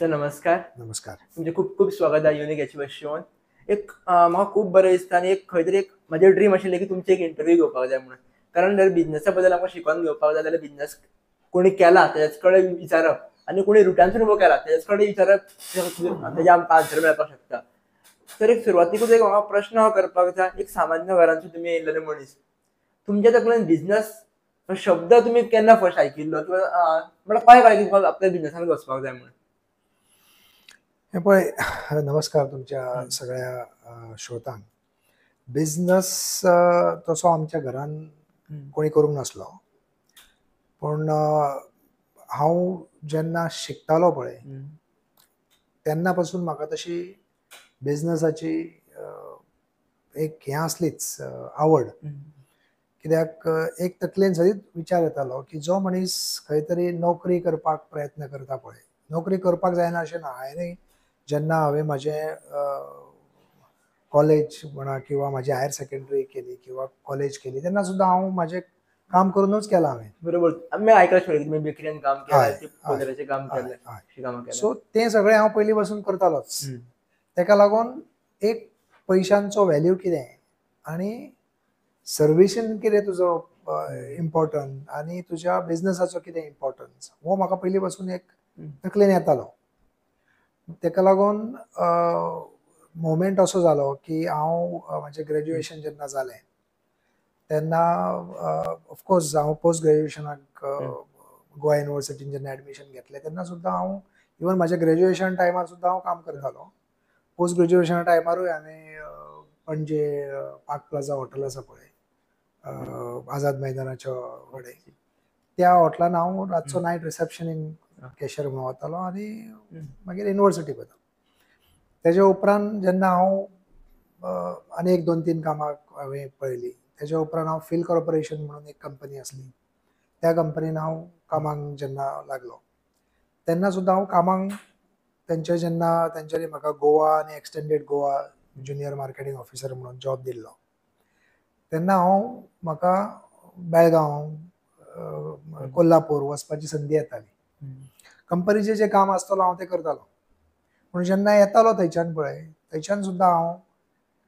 Sir नमस्कार. नमस्कार. तुमचें खूब खूब स्वागत आहे युनिक अचिवर्स शोन. एक म्हाका खूब बरें दिसता आनी एक खंय तरी एक म्हजें ड्रीम आशिल्लें की तुमची एक इंटरव्यू घेवपाक जाय म्हणून, कारण जर बिझनसा बद्दल आमकां शिकोवन घेवपाक जाय जाल्यार बिझनस कोणी केला तेज्याच कडेन विचारप आनी कोणी रुटानसून उबो केला तेज्याच कडेन विचारप, तेजें आमकां आन्सर मेळपाक शकता. तर एक सुरवातीकूच एक म्हाका प्रश्न करपाक जाय, एक सामान्य घरांतसून तुमी येयल्ले मनीस, तुमच्या तकलेन बिझनस शब्द तुमी केन्ना फर्स्ट आयकिल्लो किंवा म्हळ्यार कशें कळ्ळें की तुमकां आपल्या बिझनसान वचपाक जाय म्हणून? हे पळय, नमस्कार तुमच्या सगळ्या श्रोतांक. बिझनस तसो आमच्या घरान कोणी करूंक नासलो, पूण हांव जेन्ना शिकतालो पळय तेन्ना पासून म्हाका तशी बिझनसाची एक हें आसलीच आवड. कित्याक एक तकलेन सदींच विचार येतालो की जो मनीस खंय तरी नोकरी करपाक प्रयत्न करता पळय, नोकरी करपाक जायना अशें ना. हांवें जेन्ना हांवें म्हाजें कॉलेज म्हणा किंवा म्हाजी हायर सेकंडरी केली किंवा कॉलेज केली तेन्ना सुद्दां हांव म्हाजें काम करूनूच केलां हांवें. बरोबर, आमी आयकलां तुमी बेकरीन काम केलां, पदराचें काम केलें, सो तें सगळें हांव पयलीं पासून करतालोच. तेका लागून एक पयशांचो व्हॅल्यू कितें आनी सर्विसीन कितें तुजो इम्पॉर्टन्स आनी तुज्या बिझनसाचो कितें इम्पॉर्टन्स हो म्हाका पयलीं पासून एक तकलेन येतालो. तेका लागून मोमेंट असो जालो की हांव म्हाजें ग्रॅज्युएशन जेन्ना जालें तेन्ना ऑफकोर्स हांव पोस्ट ग्रॅज्युएशनाक गोवा युनिवर्सिटीन जेन्ना एडमिशन घेतलें तेन्ना सुद्दां हांव इवन म्हाज्या ग्रॅज्युएशन टायमार सुद्दां हांव काम करतालो. पोस्ट ग्रॅज्युएशना टायमारूय हांवें पणजे पार्क प्लाझा हॉटेल आसा पळय आझाद मैदानाच्या कडेन, त्या हॉटेलान हांव रातचो नायट रिसेप्शनीक कॅशियर म्हणून वतालो आनी मागीर युनिवर्सिटीक वतालो. तेज्या उपरांत जेन्ना हांव आनी एक दोन तीन कामां हांवें पळयलीं. तेज्या उपरांत हांव फिल कॉर्पोरेशन म्हणून एक कंपनी आसली, त्या कंपनीन हांव कामाक जेन्ना लागलो तेन्ना सुद्दां हांव कामाक तेंचे जेन्ना तेंच्यांनी म्हाका गोवा आनी extended Goa junior marketing officer म्हणून जॉब दिल्लो तेन्ना हांव म्हाका बेळगांव, कोल्हापूर वचपाची संदी येताली. कंपनीचें जें काम आसतालो हांव तें करतालो, पूण जेन्ना येतालो थंयच्यान पळय थंयच्यान सुद्दां हांव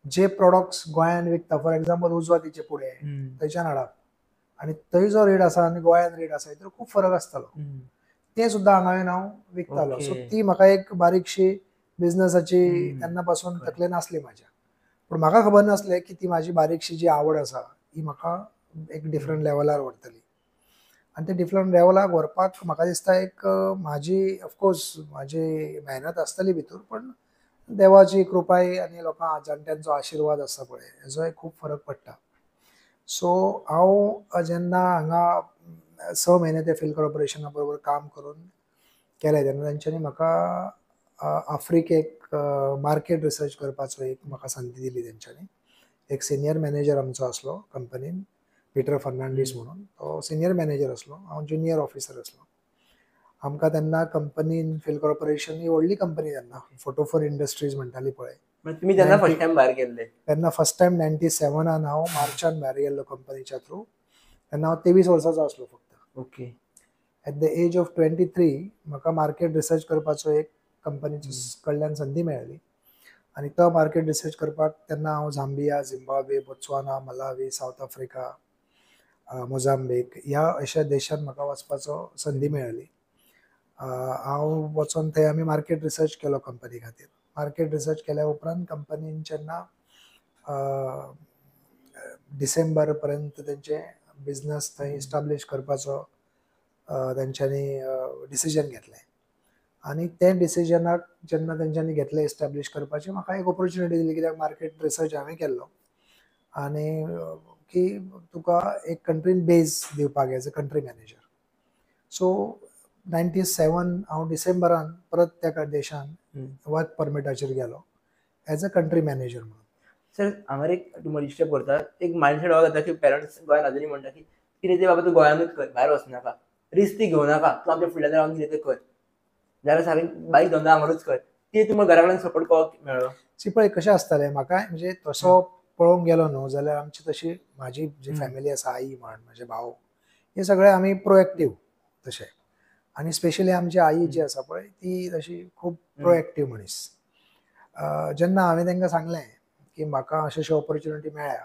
जे प्रोडक्ट्स गोंयान विकता, फॉर एग्जाम्पल उजवातीचे पुडे थंयच्यान हाडप आनी थंय जो रेट आसा आनी गोंयान रेट आसा हितून खूब फरक आसतालो, तें सुद्दां हांगा येवन हांव विकतालो. सो ती म्हाका एक बारीकशी बिझनसाची तेन्ना पासून तकलेन आसली म्हाज्या, पूण म्हाका खबर नासलें की ती म्हाजी बारीकशी जी आवड आसा ही म्हाका एक डिफरंट लेवलार व्हरतली. आनी ते डिफरंट लेवलाक व्हरपाक म्हाका दिसता एक म्हाजी ऑफकोर्स म्हाजी मेहनत आसतली भितर, पण देवाची कृपाय आनी लोकां जाणट्यांचो आशिर्वाद आसता पळय हेजोय खूब फरक पडटा. सो हांव जेन्ना हांगा 6 म्हयने ते फिल कॉर्पोरेशना बरोबर काम करून केलें तेन्ना तेंच्यांनी म्हाका आफ्रिकेक मार्केट रिसर्च करपाचो एक म्हाका संदी दिली तेंच्यांनी. एक सिनियर मॅनेजर आमचो आसलो कंपनीन, पिटर फर्नांडीस म्हणून, तो सिनियर मॅनेजर आसलो, हांव ज्युनियर ऑफिसर आसलो. आमकां तेन्ना कंपनीन फिल कॉर्पोरेशन ही व्हडली कंपनी तेन्ना फोटोफोन इंडस्ट्रीज म्हणटाली पळय. तुमी तेन्ना फर्स्ट टायम भायर गेल्ले? तेन्ना फर्स्ट टायम 97 हांव मार्चान भायर गेल्लो कंपनीच्या थ्रू. तेन्ना हांव 23 वर्सांचो आसलो फक्त. Okay. At the age of 23 म्हाका मार्केट रिसर्च करपाचो एक कंपनीच्या कडल्यान संदी मेळ्ळी आनी तो मार्केट रिसर्च करपाक तेन्ना हांव Zambia, Zimbabwe, Botswana, Malawi, South Africa, Mozambique ह्या अशा देशांत म्हाका वचपाचो संदी मेळ्ळी. हांव वचोन थंय आमी मार्केट रिसर्च केलो कंपनी खातीर. मार्केट रिसर्च केल्या उपरांत कंपनीन जेन्ना डिसेंबर पर्यंत तेंचे बिझनस थंय इस्टाब्लिश करपाचो तेंच्यांनी डिसिजन घेतलें आनी तें डिसिजनाक जेन्ना तेंच्यांनी घेतलें इस्टाब्लिश करपाचें, म्हाका एक ऑपॉर्चुनिटी दिली कित्याक मार्केट रिसर्च हांवें केल्लो आनी की तुका एक कंट्रीन बेज दिवपाक as a country manager. So 97 हांव डिसेंबरान परत त्या देशान वर्क परमिटाचेर गेलो एज अ कंट्री मॅनेजर म्हणून. सर हांगा एक तुमकां डिस्टर्ब करता, एक मायंडसेट हो जाता की पेरंट्स गोंयान आजुनूय म्हणटा की कितें तें बाबा तूं गोंयानूच कर, भायर वचनाका, रिस्क ती घेवं नाका, तूं आमच्या फुडल्यान रावन कितें तें कर, जाल्यार सारकें बारीक धंदो हांगारूच कर. ती तुमकां घरा कडेन सपोर्ट कसो मेळ्ळो? सी पळय कशें आसतालें म्हाका, म्हणजे तसो पळोवंक गेलो न्हू जाल्यार आमची तशी म्हाजी जी फॅमिली आसा, आई म्हण, म्हाजे भाव, हे सगळे आमी प्रोएक्टीव तशे. आनी स्पेशली आमची आई जी आसा पळय ती तशी खूब प्रोएक्टीव मनीस. जेन्ना हांवें तांकां सांगलें की म्हाका अशें अशें ऑपॉर्च्युनिटी मेळ्ळ्या,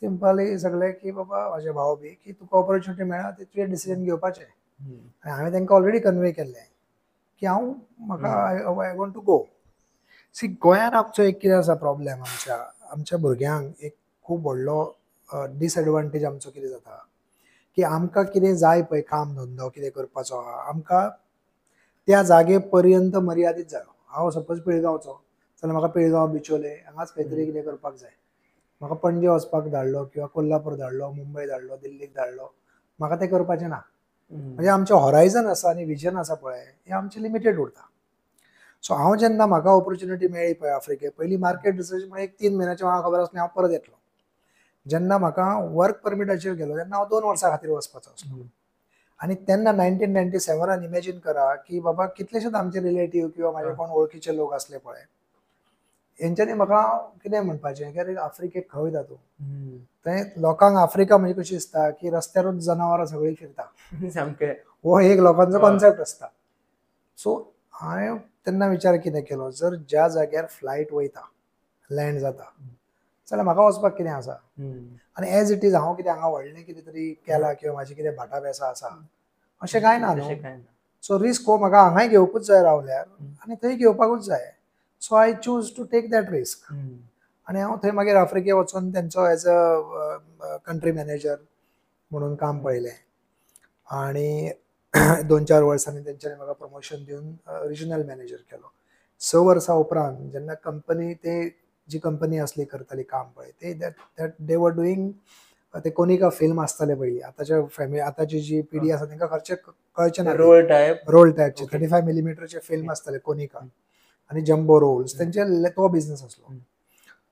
ती म्हणपाक सगळे की बाबा म्हाजे भाव बी की तुका ऑपॉर्च्युनिटी मेळ्ळ्या ते तुवें डिसिजन घेवपाचें. आनी हांवें तांकां ऑलरेडी कन्वे केल्लें की हांव म्हाका I want to go. See, गोंयांत आमचो एक कितें आसा प्रॉब्लेम, आमच्या आमच्या भुरग्यांक एक खूब व्हडलो डिसएडवांटेज आमचो कितें जाता की आमकां कितें जाय पळय, काम धंदो कितें करपाचो आहा, आमकां त्या जागे पर्यंत मर्यादीत जायो. हांव सपोज पिळगांवचो जाल्यार म्हाका पिळगांव बिचोले हांगाच खंय तरी कितें करपाक जाय. म्हाका पणजे वचपाक धाडलो किंवा कोल्हापूर धाडलो, मुंबय धाडलो, दिल्लीक धाडलो, म्हाका तें करपाचें ना. म्हणजे आमचें हॉरायझन आसा आनी विजन आसा पळय हें आमचें लिमिटेड उरता. सो हांव जेन्ना म्हाका ऑपॉर्च्युनिटी मेळ्ळी पळय आफ्रिके, पयलीं मार्केट रिसर्च म्हळ्यार एक 3 म्हयन्याचें म्हाका खबर आसलें हांव परत येतलो. जेन्ना म्हाका वर्क परमिटाचेर गेलो तेन्ना हांव 2 वर्सां खातीर वचपाचो आसलो. आनी तेन्ना 1997 इमॅजीन करा की बाबा कितलेशेच आमचे रिलेटीव किंवा म्हाजे कोण वळखीचे लोक आसले पळय, हेंच्यांनी म्हाका कितें म्हणपाचें की अरे आफ्रिकेक खंय वयता तूं. थंय लोकांक आफ्रिका म्हणजे कशी दिसता की रस्त्यारूच जनावरां सगळीं फिरता, सामकें हो एक लोकांचो कॉन्सेप्ट आसता. सो हांवें तेन्ना विचार कितें केलो, जर ज्या जाग्यार फ्लायट वयता लँड जाता जाल्यार म्हाका वचपाक कितें आसा. आनी एज it is हांव कितें हांगा व्हडलें कितें तरी केलां किंवा म्हाजें कितें भाटा बेसां आसा अशें कांय ना न्हू. सो रिस्क हो म्हाका हांगाय घेवपूच जाय रावल्यार आनी थंय घेवपाकूच जाय. So I choose to take that risk. आनी हांव थंय मागीर आफ्रिके वचून तेंचो एज अ कंट्री मॅनेजर म्हणून काम पळयलें आनी 2-4 वर्सांनी तेंच्यांनी म्हाका प्रमोशन दिवन रिजनल मॅनेजर केलो. 6 वर्सां उपरांत जेन्ना कंपनी ते जी कंपनी आसली करताली काम पळय ते that they were doing ते कोनिका फिल्म आसताले पयलीं. आतांच्या फॅमिली आतांची जी पिढी आसा तांकां खर्चे कळचें ना. रोल टायप, रोल टायपचे 35 मिलीमिटरचे फिल्म आसताले कोनिका आनी जम्बो रोल्स, तेंचे तो बिझनस आसलो.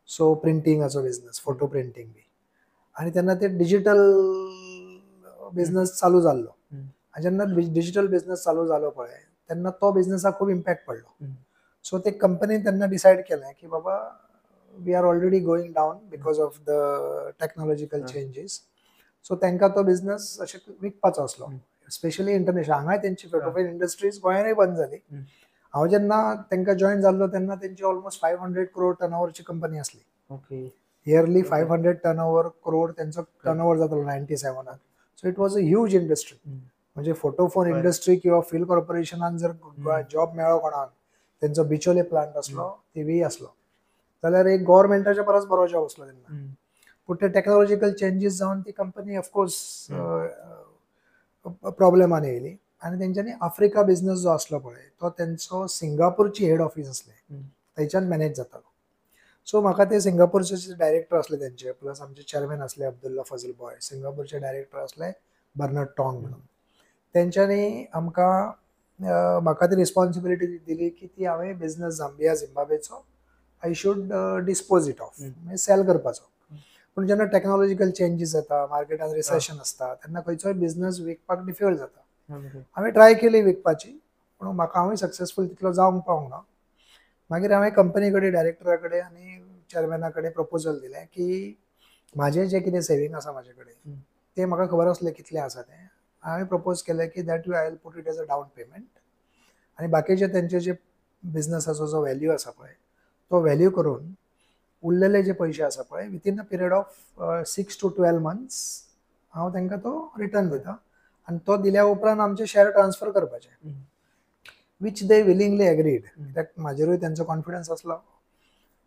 सो प्रिंटिंगाचो बिझनस, फोटो प्रिंटींग बी. आनी तेन्ना ते डिजिटल बिझनस चालू जाल्लो. आनी जेन्ना डिजिटल बिझनस चालू जालो पळय तेन्ना तो बिझनसाक खूब इम्पॅक्ट पडलो. सो ते कंपनीन तेन्ना डिसायड केलें की बाबा we are already going down because of the technological changes. So तांकां तो बिझनस अशें विकपाचो आसलो, स्पेशली इंटरनॅशनल. हांगाय तेंची फोटोफिल्म इंडस्ट्रीज गोंयांतूय बंद जाली. हांव जेन्ना तांकां जॉयन जाल्लो तेन्ना तेंची ऑलमोस्ट 500 करोड टर्नओवरची कंपनी आसली. इयरली 500 टर्नओवर करोड तेंचो टर्नओवर जातालो 97. So it was a huge industry. म्हणजे फोटोफोन इंडस्ट्री किंवा फिल कॉर्पोरेशनान जर जॉब मेळ्ळो कोणाक, तेंचो बिचोले प्लांट आसलो, थिवीय आसलो, जाल्यार एक गव्हर्मेंटाच्या परस बरो जॉब आसलो तेन्ना. पूण ते टॅक्नोलॉजिकल चेंजीस जावन ती कंपनी ऑफकोर्स प्रॉब्लेमान येयली. आनी तेंच्यांनी आफ्रिका बिझनस जो आसलो पळय तो तेंचो सिंगापूरची हेड ऑफीस आसलें थंयच्यान मॅनेज जातालो. सो म्हाका ते सिंगापूरचे जे डायरेक्टर आसले तेंचे, प्लस आमचे चेअरमॅन आसले अब्दुल्ला फजल बॉय, सिंगापूरचे डायरेक्टर आसले बर्नर्ड टॉंग म्हणून, तेंच्यांनी आमकां म्हाका ती रिस्पॉन्सिबिलिटी दिली की ती हांवें बिझनस झांबिया झिम्बाब्वेचो I should dispose it off, म्हणजे सेल करपाचो. पूण जेन्ना टॅक्नोलॉजिकल चेंजीस जाता, मार्केटान रिसेशन आसता, तेन्ना खंयचोय बिझनस विकपाक डिफिकल्ट जाता. हांवें ट्राय केली विकपाची, पूण म्हाका हांवूय सक्सेसफूल तितलो जावंक पावूंक ना. मागीर हांवें कंपनी कडेन, डायरेक्टरा कडेन आनी चेअरमॅना कडेन प्रपोजल दिलें की म्हाजें जें कितें सेवींग आसा म्हाजे कडेन तें म्हाका खबर आसलें कितलें आसा तें. हांवें प्रपोज केलें की that you I will put it as a down payment आनी बाकीचे तेंचे जे बिझनसाचो जो व्हॅल्यू आसा पळय तो व्हॅल्यू करून उरलेले जे पयशे आसा पळय within a period of 6 to 12 months हांव तांकां तो रिटर्न दिता आनी तो दिल्या उपरांत आमचे शेअर ट्रान्सफर करपाचे, which they willingly agreed. कित्याक म्हाजेरूय तेंचो कॉन्फिडन्स आसलो.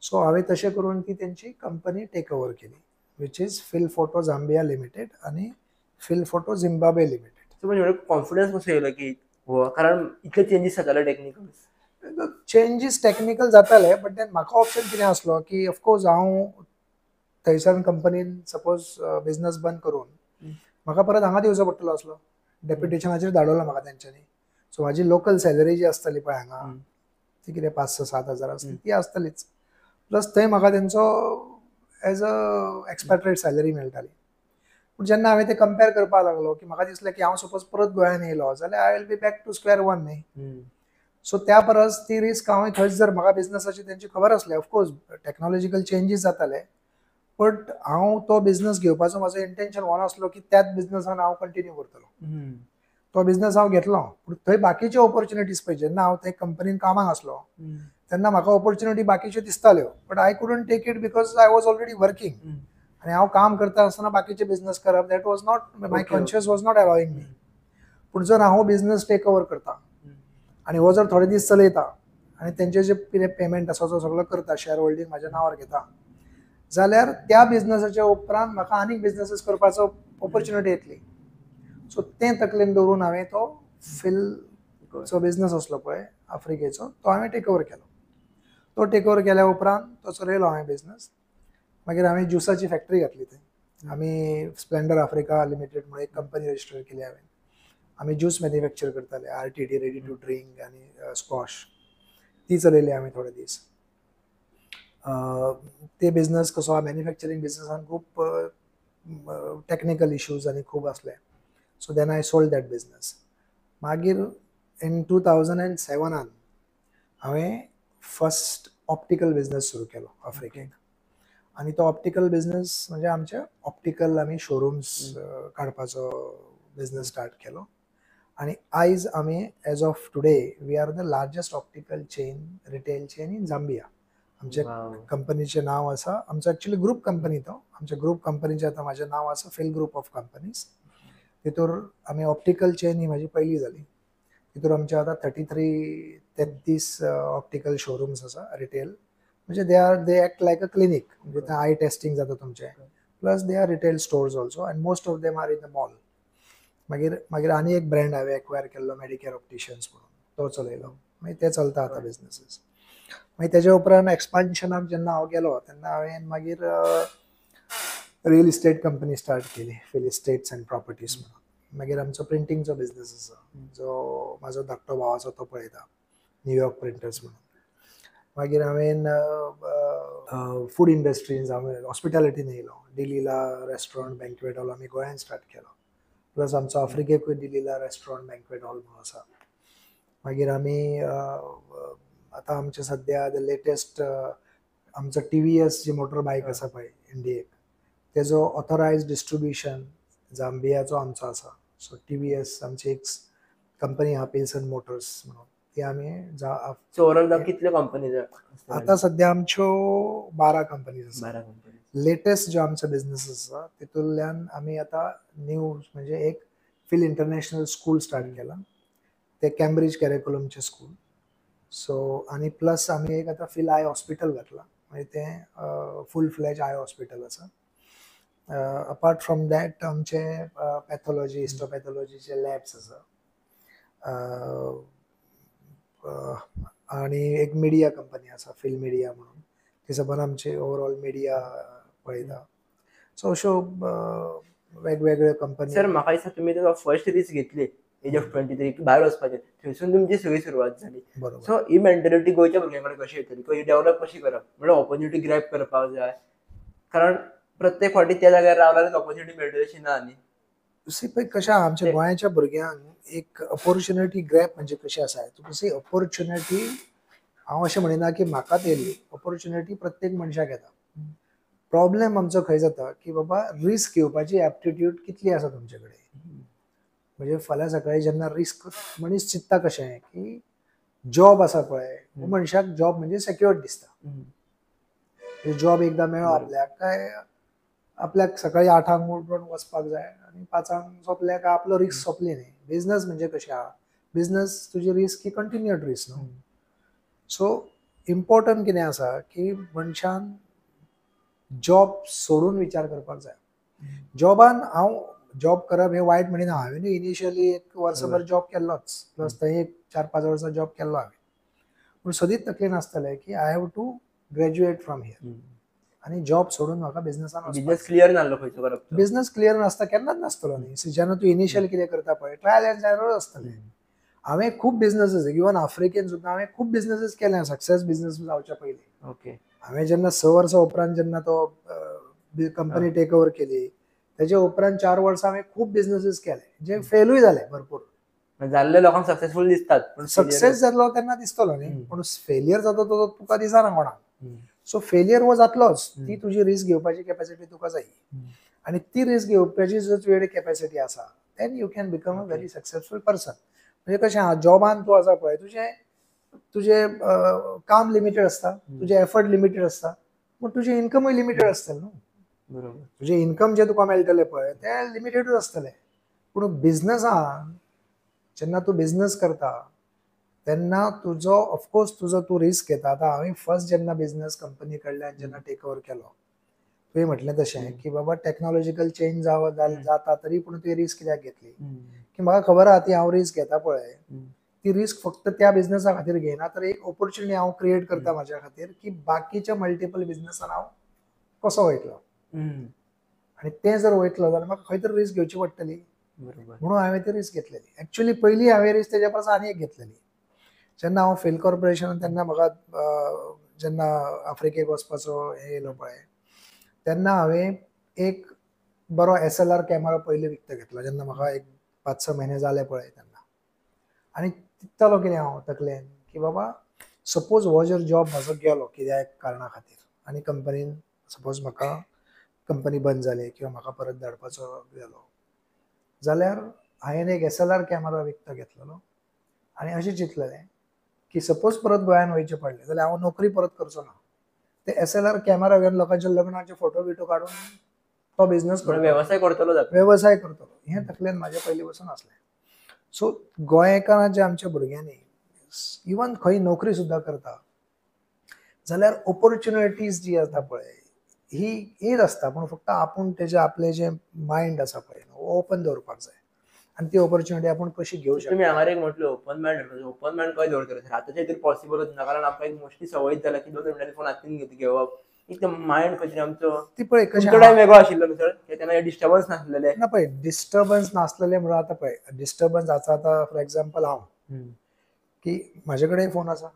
सो हांवें तशें करून ती तेंची कंपनी टेक ओवर केली, which is Phil Photo Zambia Limited आनी Phil Photo Zimbabwe Limited. So म्हणजे कॉन्फिडन्स कसो येयलो की हो, कारण इतले चेंजीस जाताले टेक्निकल चेंजीस टेक्निकल जाताले, बट then म्हाका ऑप्शन कितें आसलो की ऑफकोर्स हांव थंयसर कंपनीन सपोज बिझनस बंद करून म्हाका परत हांगा दिवचो पडटलो आसलो, डेप्युटेशनाचेर धाडवलो म्हाका तेंच्यांनी. सो म्हाजी लोकल सॅलरी जी आसतली पळय हांगा ती कितें 5-6-7 हजार आसली ती आसतलीच, प्लस थंय म्हाका तेंचो एज अ एक्सपेक्टेड सॅलरी मेळटाली. पूण जेन्ना हांवें तें कंपेर करपाक लागलो की म्हाका दिसलें की हांव सपोज परत गोंयान येयलो जाल्यार I will be back to square one न्ही. सो त्या परस ती रिस्क हांवें थंयच जर म्हाका बिझनसाची तेंची खबर आसली, ऑफकोर्स टॅक्नोलॉजिकल चेंजीस जाताले, बट हांव तो बिझनस घेवपाचो म्हाजो इंटेन्शन हो नासलो की त्याच बिझनसान हांव कंटिन्यू करतलो. तो बिझनस हांव घेतलो, पूण थंय बाकीच्यो ऑपॉर्च्युनिटीज पळय, जेन्ना हांव ते कंपनीन कामाक आसलो तेन्ना म्हाका ऑपॉर्च्युनिटी बाकीच्यो दिसताल्यो, but I couldn't take it because I was already working. आनी हांव काम करता आसतना बाकीचे बिझनस करप, that was not my conscious was not allowing me. पूण जर हांव बिझनस टेक ओवर करता आनी हो जर थोडे दीस चलयता आनी तेंचे जे कितें पेमेंट आसा तो सगळो करता, शेअर होल्डींग म्हाज्या नांवार घेता, जाल्यार त्या बिझनसाच्या उपरांत म्हाका आनीक बिझनसीस करपाचो ऑपॉर्च्युनिटी येतली. सो तें तकलेन दवरून हांवें तो फिलचो बिझनस आसलो पळय आफ्रिकेचो, तो हांवें टेक ओवर केलो. तो टेक ओवर केल्या उपरांत तो चलयलो हांवें बिझनस. मागीर हांवें ज्युसाची फॅक्टरी घातली थंय. आमी स्प्लेंडर आफ्रिका लिमिटेड म्हणून एक कंपनी रजिस्टर केली हांवें. आमी ज्यूस मॅन्युफॅक्चर करताले, RTD, ready to drink आनी स्कॉश, ती चलयली आमी थोडे दीस. ते बिझनस कसो मॅन्युफॅक्चरींग बिझनसान खूब टॅक्निकल इश्यूज आनी खूब आसले. So then I sold that business. मागीर इन 2007 हांवें फर्स्ट ऑप्टिकल बिझनस सुरू केलो आफ्रिकेक. आनी तो ऑप्टिकल बिझनस म्हणजे आमचे ऑप्टिकल आमी शोरूम्स काडपाचो बिझनस स्टार्ट केलो. आनी आयज आमी as of today we are the largest optical chain, retail chain in Zambia. आमच्या कंपनीचें नांव आसा, आमचो एक्चुली ग्रूप कंपनी तो, आमच्या ग्रूप कंपनीचें आतां म्हाजें नांव आसा फिल ग्रूप ऑफ कंपनीज. तितूर आमी ऑप्टिकल चेन ही म्हाजी पयली जाली. तितूर आमचे आतां 33 ऑप्टिकल शोरूम्स आसा रिटेल, म्हणजे they act like a clinic, म्हणजे थंय आय टेस्टींग जाता तुमचें, plus they are retail stores also and most of them are in the mall. मागीर मागीर आनी एक ब्रँड हांवें एक्वायर केल्लो, मेडिकेअर ऑप्टिशियन्स म्हणून, तो चलयलो. मागीर ते चलता आतां बिजनसीस. मागीर तेज्या उपरांत एक्सपान्शनाक जेन्ना हांव गेलो तेन्ना हांवें मागीर रियल इस्टेट कंपनी स्टार्ट केली, फिल इस्टेट्स अँड प्रॉपर्टीज म्हणून. मागीर आमचो प्रिंटींगचो बिजनस आसा, जो म्हाजो धाकटो भाव आसा तो पळयता, न्यूयॉर्क प्रिंटर्स म्हणून. मागीर हांवें फूड इंडस्ट्रीन, हांवें हॉस्पिटॅलिटीन येयलो, डिलीला रेस्टॉरंट बँक्वेट हॉल आमी गोंयांत स्टार्ट केलो, प्लस आमचो आफ्रिकेकूय डिलीला रेस्टॉरंट बँक्वेट हॉल म्हणून आसा. मागीर आमी आतां आमचे सद्या the latest आमचो TVS जी मोटर बायक आसा पळय इंडियेक, तेजो ऑथरायज डिस्ट्रिब्युशन जांबियाचो आमचो आसा. सो TVS आमची एक कंपनी आहा पिल्सन मोटर्स म्हणून, ती आमी सो ओवरऑल कितल्यो कंपनीज आतां सद्या आमच्यो 12 कंपनीज आसा. 12 कंपनीज. लेटेस्ट जो आमचो बिजनस आसा तितूंतल्यान आमी आतां न्यू म्हणजे एक फिल इंटरनॅशनल स्कूल स्टार्ट केलां, ते कॅम्ब्रिज कॅरिक्युलमचें स्कूल. सो आनी प्लस आमी एक आतां फिल आय हॉस्पिटल घातलां, म्हणजे तें फूल फ्लॅज आय हॉस्पिटल आसा. अपार्ट फ्रॉम that आमचे पॅथॉलॉजी, हिस्टोपॅथॉलॉजीचे लॅब्स आसा, आनी एक मिडिया कंपनी आसा फिल मिडिया म्हणून, ती सबंद आमचे ओवरऑल मिडिया पळयता. सो अश्यो वेगवेगळ्यो कंपनी. सर म्हाका दिसता तुमी फर्स्ट रिस्क घेतली एज ऑफ 23 भायर वचपाचें, थंयसून तुमची सगळी सुरवात जाली. बरोबर. सो ही मेंटेलिटी गोंयच्या भुरग्यां कडेन कशी येतली, किंवा ही डेव्हलप कशी करप, म्हणल्यार ऑपॉर्च्युनिटी ग्रॅब करपाक जाय, कारण प्रत्येक फावटी त्या जाग्यार रावल्यारूच ऑपॉर्च्युनिटी मेळटली अशी ना. न्ही सी पळय कशें आहा, आमच्या गोंयाच्या भुरग्यांक एक ऑपॉर्च्युनिटी ग्रॅब म्हणजे कशी आसा, तुका सी ऑपॉर्च्युनिटी हांव अशें म्हणिना की म्हाकाच येयली, ऑपॉर्च्युनिटी प्रत्येक मनशाक येता. प्रॉब्लेम आमचो खंय जाता की बाबा रिस्क घेवपाची एप्टिट्यूड कितली आसा तुमचे कडेन. म्हणजे फाल्यां सकाळीं जेन्ना रिस्क मनीस चिंत्ता कशें की जॉब आसा पळय, मनशाक जॉब म्हणजे सेक्युअर्ड दिसता, जॉब एकदां मेळ्ळो आपल्याक काय आपल्याक सकाळीं 8 उठून वचपाक जाय आनी 5 सोंपल्या काय आपलो रिस्क सोंपली न्ही. बिजनस म्हणजे कशें आहा, बिजनस तुजी रिस्क ही कंटिन्युअड रिस्क न्हू. सो इम्पॉर्टंट कितें आसा की मनशान जॉब सोडून विचार करपाक जाय. जॉबान हांव जॉब करप हें वायट म्हणिना, हांवें इनिशियली एक वर्सभर जॉब केल्लोच, प्लस थंय एक 4-5 वर्सां जॉब केल्लो हांवें, पूण सदींच तकलेन आसतालें की I have to graduate from here आनी जॉब सोडून म्हाका बिजनसान बिजनस क्लियर नासलो खंयचो करप, बिजनस क्लियर नासता, केन्नाच नासतलो न्ही. जेन्ना तूं इनिशियल कितें करता पळय ट्रायल एंड एरर आसतलें. हांवें खूब बिजनसीस इवन आफ्रिकेन सुद्दां हांवें खूब बिजनसीस केले, सक्सेस बिजनस जावच्या पयलीं. ओके. हांवें जेन्ना 6 वर्सां उपरांत जेन्ना तो कंपनी टेक ओवर केली तेच्या उपरांत 4 वर्सां हांवें खूब बिजनसीस केले जे फेलूय जाले भरपूर. जाल्ले लोकांक सक्सेसफूल दिसतात, पण सक्सेस जातलो तेन्ना दिसतलो न्ही, पूण फेलियर जाता तो तुका दिसना कोणाक. सो फेलियर हो जातलोच, ती तुजी रिस्क घेवपाची कॅपॅसिटी तुका जाय, आनी ती रिस्क घेवपाची जर तुजे कॅपॅसिटी आसा Then you can become a very successful person. म्हणजे कशें आहा, जॉबान तूं आसा पळय, तुजें तुजें काम लिमिटेड आसता, तुजें एफर्ट लिमिटेड आसता, पूण तुजें इन्कमूय लिमिटेड आसतलें न्हू. बरोबर. तुजें इन्कम जें तुका मेळटलें पळय तें लिमिटेडूच आसतलें. पूण बिजनसान जेन्ना तूं बिजनस करता तेन्ना तुजो ऑफकोर्स तुजो तूं रिस्क घेता. आतां हांवें फर्स्ट जेन्ना बिजनस कंपनी कडल्यान जेन्ना टेक ओवर केलो, तुवें म्हटलें तशें की बाबा टॅक्नोलॉजिकल चेंज जाता, तरी पूण तुवें रिस्क कित्याक घेतली, की म्हाका खबर आहा ती हांव रिस्क घेता पळय, ती रिस्क फक्त त्या बिजनसा खातीर घेयना, तर एक ऑपॉर्च्युनिटी हांव क्रिएट करता म्हाज्या खातीर की बाकीच्या मल्टिपल बिजनसान हांव कसो वयतलो, आनी तें जर वयतलो जाल्यार म्हाका खंय तरी रिस्क घेवची पडटली. बरोबर. म्हणून हांवें ती रिस्क घेतलेली. एक्चुअली पयली हांवें रिस्क तेज्या परस आनी एक घेतलेली. जेन्ना हांव फिल कॉर्पोरेशन, तेन्ना म्हाका जेन्ना आफ्रिकेक वचपाचो हें येयलो पळय, तेन्ना हांवें एक बरो SLR camera पयलीं विकतो घेतलो, जेन्ना म्हाका एक 5-6 म्हयने जाले पळय तेन्ना. आनी चिंत्तालो कितें हांव तकलेन की बाबा सपोज हो जर जॉब म्हाजो गेलो कित्याय कारणा खातीर आनी कंपनीन सपोज म्हाका कंपनी बंद जाली किंवा म्हाका परत धाडपाचो जालो जाल्यार हांवें एक SLR camera विकतो घेतलेलो आनी अशें चिंतलेलें की सपोज परत गोंयान वयचें पडलें जाल्यार हांव नोकरी परत करचो ना, ते SLR camera घेवन लोकांच्या लग्नाचे फोटो बिटो काडून तो बिजनस करतलो, वेवसाय करतलो, वेवसाय करतलो, हें तकलेन म्हाज्या पयलीं पसून आसलें. सो गोंयकारांच्या आमच्या भुरग्यांनी इवन खंय नोकरी सुद्दां करता जाल्यार ऑपॉर्च्युनिटीज जी आसता पळय ही येत आसता, पूण फक्त आपूण तेजें आपलें जें मायंड आसा पळय ओपन दवरपाक जाय आनी ती ऑपॉर्च्युनिटी आपूण कशी घेवं शकता. तुमी हांगा एक म्हटलें ओपन मायंड, ओपन मायंड खंय दवरतले आतांच्या हितून पॉसिबलच ना, कारण आमकां एक मोस्टली संवय जाल्या की 2 मिनटांनी फोन हातीन घेवप, एक मायंड खंय तरी आमचो ती पळय कशें टायम वेगळो आशिल्लो सर, तेन्ना डिस्टर्बन्स नासलेले ना पळय, डिस्टर्बन्स नासलेले म्हणून आतां पळय डिस्टर्बन्स आसा. आतां फॉर एग्जाम्पल हांव की म्हाजे कडेन फोन आसा,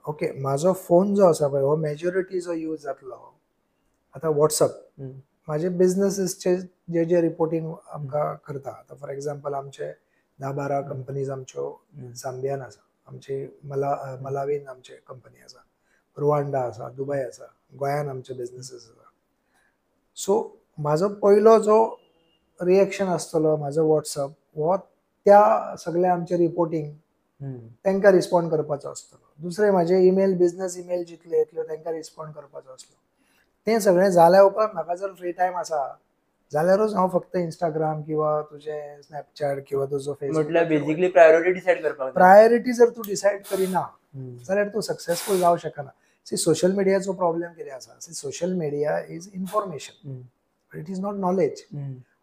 ओके, म्हाजो फोन जो आसा पळय हो मेजॉरिटी जो यूज जातलो आतां वॉट्सअप, म्हाजे बिजनसीसचे जे जे रिपोर्टींग आमकां करता. आतां फॉर एग्जाम्पल आमचे 10-12 कंपनीज आमच्यो झांबियान आसा, आमची मलावीन आमचे कंपनी आसा, रुवांडा आसा, दुबय आसा, गोंयान आमचे बिजनसीस आसा. सो म्हाजो पयलो जो रिएक्शन आसतलो म्हाजो वॉट्सअप हो त्या सगळ्या आमचे रिपोर्टींग तांकां रिस्पोंड करपाचो आसतलो. दुसरें म्हाजे इमेल, बिजनस इमेल जितले येतल्यो तांकां रिस्पोंड करपाचो आसलो. तें सगळें जाल्या उपरांत म्हाका जर फ्री टायम आसा जाल्यारूच हांव फक्त इंस्टाग्राम किंवा तुजें स्नॅपचॅट किंवा तुजो फेसबुक, म्हटल्यार बेसिकली प्रायोरिटी डिसायड करपाक. प्रायोरिटी जर तूं डिसायड करिना जाल्यार तूं सक्सेसफूल जावं शकना. सी सोशल मिडियाचो प्रॉब्लेम कितें आसा, see social media is information, it is not knowledge.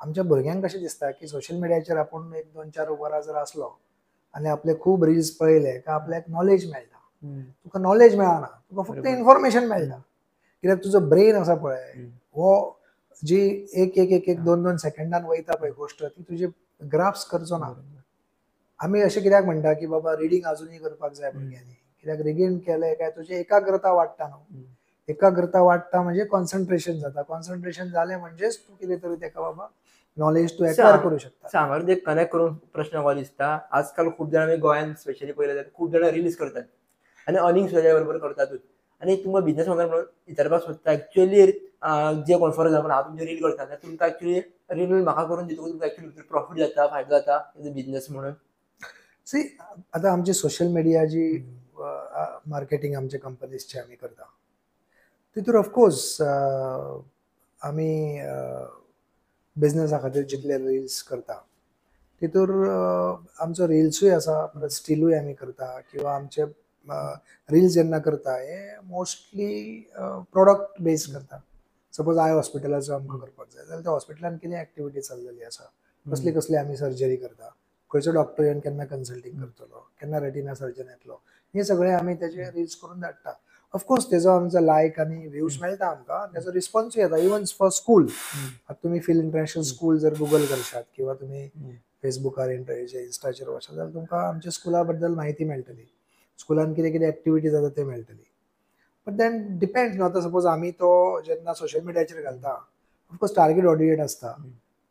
आमच्या भुरग्यांक कशें दिसता की सोशल मिडियाचेर आपूण 1, 2, 4 वरां जर आसलो आनी आपले खूब रिल्स पळयले काय आपल्याक नॉलेज मेळटा. तुका नॉलेज मेळना, तुका फक्त इन्फॉर्मेशन मेळटा, कित्याक तुजो ब्रेन आसा पळय हो जी 1 1 1 2 2 सेकंडान वयता पळय गोश्ट, ती तुजी ग्राफ्स करचो ना. आमी अशें कित्याक म्हणटा की बाबा रिडींग अजुनूय करपाक जाय भुरग्यांनी, कित्याक रिडींग केलें काय तुजी एकाग्रता वाडटा न्हू, एकाग्रता वाडटा म्हणजे कॉन्सन्ट्रेशन जाता, कॉन्सन्ट्रेशन जालें म्हणजेच तूं कितें तरी तेका बाबा नॉलेज तूं एक्वायर करूं शकता. सांगार ते कनेक्ट करून प्रश्न म्हाका दिसता, आजकाल खूब जाणां आमी गोंयान स्पेशली पळयलें जाल्यार खूब जाणां रिल्स करतात आनी अर्निंग सुद्दां बरोबर करतातूच. आनी तुमकां बिजनस ओनर म्हणून विचारपाक सोदता, एक्चुअली जे कोण फॉर एग्जाम्पल हांव तुमचे रील करता जाल्यार तुमकां एक्चुअली रील म्हाका करून दितकूच तुमकां एक्चुअली प्रॉफीट जाता, फायदो जाता एज अ बिजनस म्हणून? सी आतां आमची सोशल मिडिया जी मार्केटींग आमचे कंपनीजचे आमी करता तितूर ऑफकोर्स आमी बिजनसा खातीर जितले रिल्स करता तितूर आमचो रिल्सूय आसा, परत स्टिलूय आमी करता किंवा आमचे रिल्स जेन्ना करता हे मोस्टली प्रोडक्ट बेज करता. सपोज I हॉस्पिटलाचो आमकां करपाक जाय जाल्यार त्या हॉस्पिटलान कितें एक्टिविटी चल्लेली आसा, कसली कसली आमी सर्जरी करता, खंयचो डॉक्टर येवन केन्ना कन्सल्टींग करतलो, केन्ना रेटिना सर्जन येतलो, हे सगळे आमी तेजे रिल्स करून धाडटा. ऑफकोर्स तेजो आमचो लायक आनी व्ह्यूज मेळटा आमकां, तेजो रिस्पॉन्सूय येता. इवन फॉर स्कूल, आतां तुमी फिल इंटरनॅशनल स्कूल जर गुगल करशात किंवा तुमी फेसबुकार इंस्टाचेर वचत जाल्यार तुमकां आमच्या स्कुला बद्दल म्हायती मेळटली, स्कुलान कितें कितें एक्टिविटी जाता ते मेळटली. बट then depends न्हू, आतां सपोज आमी तो जेन्ना सोशल मिडियाचेर घालता ऑफकोर्स टार्गेट ऑडियन्स आसता,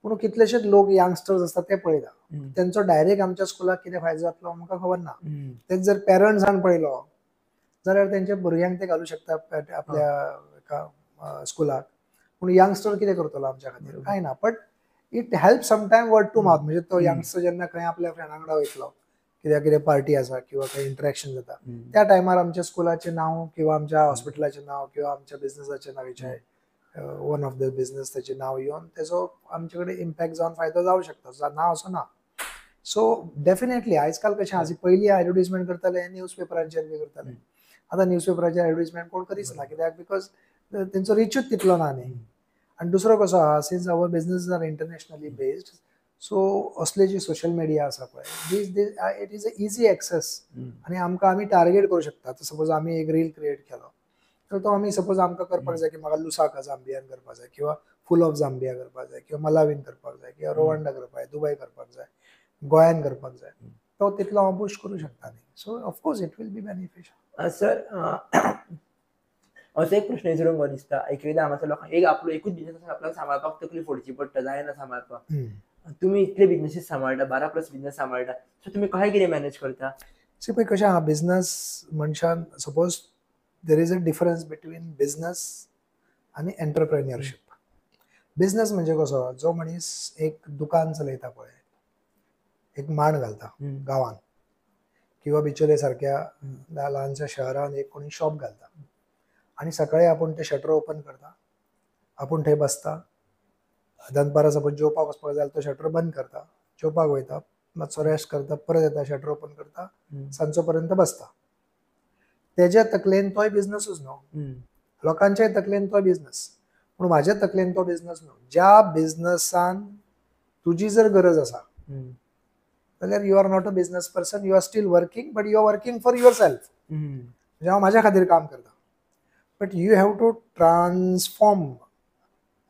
पूण कितलेशेच लोक यंगस्टर्स आसता ते पळयता, तेंचो डायरेक्ट आमच्या स्कुलाक कितें फायदो जातलो आमकां खबर ना. तेच जर पेरंट्सान पळयलो जाल्यार तेंच्या भुरग्यांक ते घालूं शकता आपल्या एका स्कुलाक, पूण यंगस्टर कितें करतलो आमच्या खातीर, कांय ना. But It help sometime word to mouth, म्हणजे तो यंगस्टर जेन्ना खंय आपल्या फ्रेंडा वांगडा वयतलो, कित्याक कितें पार्टी आसा किंवा खंय इंटरेक्शन जाता, त्या टायमार आमच्या स्कुलाचें नांव किंवा आमच्या हॉस्पिटलाचें नांव किंवा आमच्या बिझनसाचें नांव, वन ऑफ the business तेचें नांव येवन तेजो आमचे कडेन इम्पॅक्ट जावन फायदो जावं शकता, ना असो ना. सो डेफिनेटली आयज काल कशें आसा, पयलीं एडवर्टीजमेंट करताले न्यूज पेपरांचेर बी करताले, आतां न्यूज पेपराचेर एडवर्टीजमेंट कोण करीच ना, कित्याक because तेंचो रिचूच तितलो ना न्ही. आनी दुसरो कसो आहा, since our business are internationally based, so असले जी सोशल मिडिया आसा पळय, these it is a easy access आनी आमकां आमी टार्गेट करूं शकता. सपोज आमी एक रील क्रिएट केलो तर तो आमी सपोज आमकां करपाक जाय की म्हाका लुसाका जांबियान करपाक जाय किंवा फुल ऑफ जांबिया करपाक जाय किंवा मलावीन करपाक जाय किंवा रोवंडा करपाक जाय, दुबय करपाक जाय, गोंयान करपाक जाय, तो तितलो हांव बूस्ट करूं शकता न्ही. So of course it will be beneficial. Sir, असो एक प्रश्न विचारूंक बरो दिसता, एक एकदां हांगासर लोकांक एक आपलो एकूच बिजनेस आसा, आपल्याक सांबाळपाक तकली फोडची पडटा, जायना सांबाळपाक. तुमी इतले बिजनेसीस सांबाळटा, 12+ बिजनेस सांबाळटा, सो तुमी कशें कितें मॅनेज करता? सी पळय कशें आहा, बिजनस मनशान suppose there is a difference between business आनी एंटरप्रेन्युअरशीप. बिजनस म्हणजे कसो, जो मनीस एक दुकान चलयता पळय, एक मांड घालता गांवान किंवा बिचोले सारक्या ल्हानशा शहरान एक कोणी शॉप घालता आनी सकाळी आपूण तें शटर ओपन करता, आपूण थंय बसता, दनपारां सपोज जेवपाक वचपाक जाय जाल्यार तो शटर बंद करता, जेवपाक वयता, मातसो रेस्ट करता, परत येता, शटर ओपन करता, सांजचो पर्यंत बसता. तेज्या तकलेन तोय बिजनसूच न्हू, लोकांच्याय तकलेन तो बिजनस, पूण म्हाज्या तकलेन तो बिजनस न्हू. ज्या बिजनसान तुजी जर गरज आसा जाल्यार you are not a business person, you are still working but you are working for yourself. म्हणजे हांव म्हाज्या खातीर काम करता, but you have to transform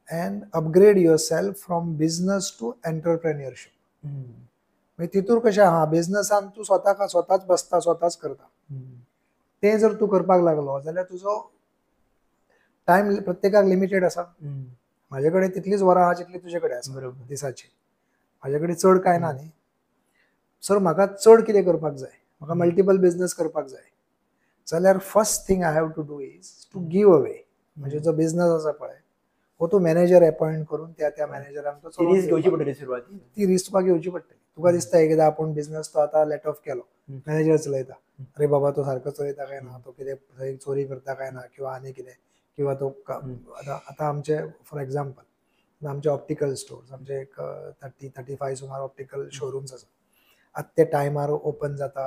and upgrade yourself from business to entrepreneurship. मागीर तितूर कशें आहा, बिजनसान तूं स्वताक स्वताच बसता, स्वताच करता, तें जर तूं करपाक लागलो जाल्यार तुजो टायम प्रत्येकाक लिमिटेड आसा. म्हाजे कडेन तितलीच वरां आहा जितली तुजे कडेन आसा दिसाची, म्हाजे कडेन चड कांय ना न्ही. सर म्हाका चड कितें करपाक जाय, म्हाका मल्टिपल बिजनस करपाक जाय जाल्यार first thing I have to do is to give away. म्हणजे जो बिजनस आसा पळय हो तूं मॅनेजर अपॉयंट करून त्या त्या मॅनेजरांक तो ती रिस्क घेवची पडटली सुरवाती, ती रिस्क तुका घेवची पडटली. तुका दिसता एकदां आपूण बिजनस तो आतां let of केलो, मॅनेजर चलयता, अरे बाबा तो सारको चलयता काय ना, तो कितें चोरी करता काय ना किंवा आनी कितें, किंवा तो आतां आतां आमचे फॉर एग्जाम्पल आमचे ऑप्टिकल स्टोर्स, आमचे एक 30-35 सुमार ऑप्टिकल शोरूम्स आसा. आतां ते टायमार ओपन जाता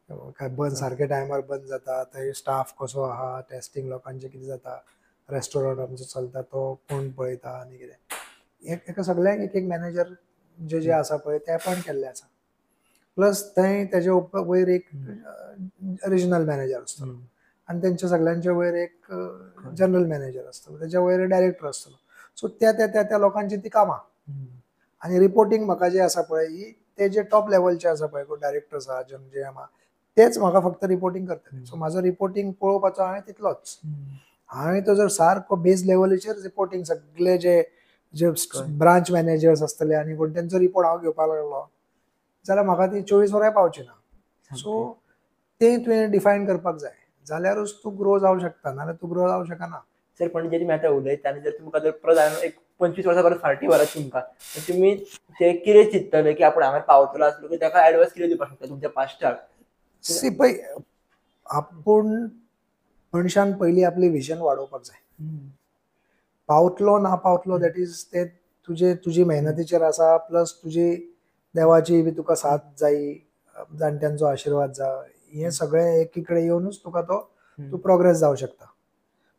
काय बंद, सारके टायमार बंद जाता, थंय स्टाफ कसो आहा, टेस्टिंग लोकांचें कितें जाता, रेस्टॉरंट आमचो चलता तो कोण पळयता आनी कितें, एका सगळ्यांक एक एक मॅनेजर जे जे आसा पळय ते अपॉयंट केल्ले आसा. प्लस थंय तेजे वयर एक रिजनल मॅनेजर आसतलो आनी तेंच्या सगळ्यांच्या वयर एक जनरल मॅनेजर आसतलो, तेच्या वयर डायरेक्टर आसतलो. सो त्या त्या त्या त्या लोकांची ती कामां आनी रिपोर्टींग म्हाका जें आसा पळय ही ते जे टॉप लेवलचे आसा पळय कोण डायरेक्टर आसा जे आहा तेच म्हाका फक्त रिपोर्टींग करतले. सो म्हाजो रिपोर्टींग पळोवपाचो हांवें तितलोच. हांवें तो जर सारको बेज लेवलीचेर रिपोर्टींग सगळे जे जे ब्रांच मॅनेजर्स आसतले आनी कोण तेंचो रिपोर्ट हांव घेवपाक लागलो जाल्यार म्हाका ती 24 वरांय पावची ना. सो तें तुवें डिफायन करपाक जाय जाल्यारूच तूं ग्रो जावं शकता, नाजाल्यार तूं ग्रो जावं शकना. सर पण जे तुमी आतां उलयता आनी जर तुमकां जर परत एक 25 वर्सां परत फाटीं व्हरात तुमकां, तुमी ते कितें चिंततले की आपूण हांगा पावतलो आसलो की ताका एडवायस कितें दिवपाक शकता तुमच्या पास्टाक? सी पळय, आपूण मनशान पयलीं आपली विजन वाडोवपाक जाय. पावतलो ना पावतलो that is ते तुजे तुजी मेहनतीचेर आसा, प्लस तुजी देवाची बी तुका साथ जायी, जाणट्यांचो आशिर्वाद जाय, हें सगळें एकी कडेन येवनूच तुका तो तूं प्रोग्रेस जावं शकता.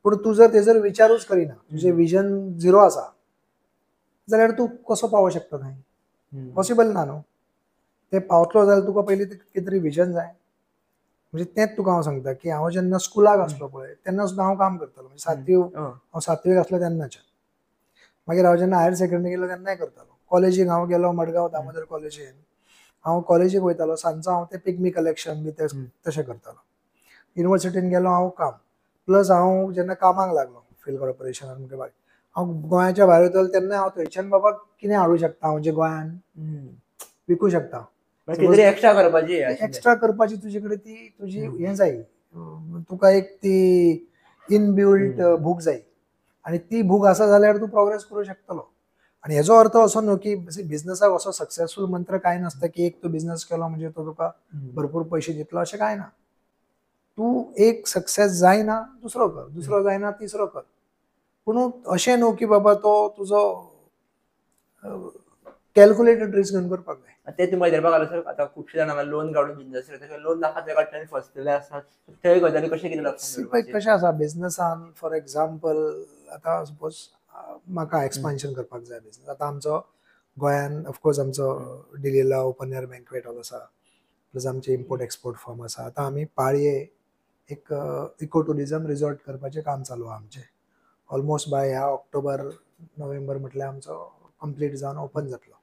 पूण तूं जर तेजर विचारूच करिना, तुजें विजन झिरो आसा जाल्यार तूं कसो पावोंक शकता थंय? पॉसिबल ना न्हू. तें पावतलो जाल्यार तुका पयलीं कितें तरी विजन जाय. म्हणजे तेंच तुका हांव सांगता की हांव जेन्ना स्कुलाक आसलो पळय तेन्ना सुद्दां हांव काम करतालो, म्हणजे सातवी हांव सातवेक आसलो तेन्नाच्यान, मागीर हांव जेन्ना हायर सेकंडरी गेलो तेन्नाय करतालो. कॉलेजीक हांव गेलो मडगांव दामोदर कॉलेजीन, हांव कॉलेजीक वयतालो, सांजचो हांव ते पिग्मी कलेक्शन बी ते तशें करतालो. युनिवर्सिटीन गेलो हांव काम, प्लस हांव जेन्ना कामाक लागलो फिल कॉर्पोरेशनान हांव गोंयाच्या भायर वयतालो तेन्ना हांव थंयच्यान बाबा कितें हाडूं शकता हांव जें गोंयान विकूं शकता, एक्स्ट्रा करपाची, एक्स्ट्रा करपाची तुजे कडेन ती तुजी हें जाय, तुका एक ती इनबिल्ट भूक जाय आनी ती भूक आसा जाल्यार तूं प्रोग्रेस करूं शकतलो. आनी हेजो अर्थ असो न्हू की बिझनसाक असो सक्सेसफूल मंत्र कांय नासता की एक तूं बिझनस केलो म्हणजे तो तुका भरपूर पयशे दितलो अशें कांय ना. तूं एक सक्सेस जायना दुसरो कर, दुसरो जायना तिसरो कर, पूण अशें न्हू की बाबा तो तुजो कॅल्कुलेटेड रिस्क घेवन करपाक जाय. ते तुमकां विचारपाक आलो सर, आतां खुबशे जाण लोन काडून बिझनस करता, लोन नाका ते काडटा आनी फसलेले आसात, थंय गजाली कशें कितें लक्षात दवरपाचें? कशें आसा बिझनसान, फॉर एग्जाम्पल आतां सपोज म्हाका एक्सपान्शन करपाक जाय बिझनस. आतां आमचो गोंयान ऑफकोर्स आमचो डिलीला ओपन एअर बँक्वेट हॉल आसा, प्लस आमचे इम्पोर्ट एक्सपोर्ट फर्म आसा. आतां आमी पाळये एक इको ट्युरिजम रिजॉर्ट करपाचें काम चालू आहा आमचें. ऑलमोस्ट बाय ह्या ऑक्टोबर नोव्हेंबर म्हटल्यार आमचो कंप्लीट जावन ओपन जातलो.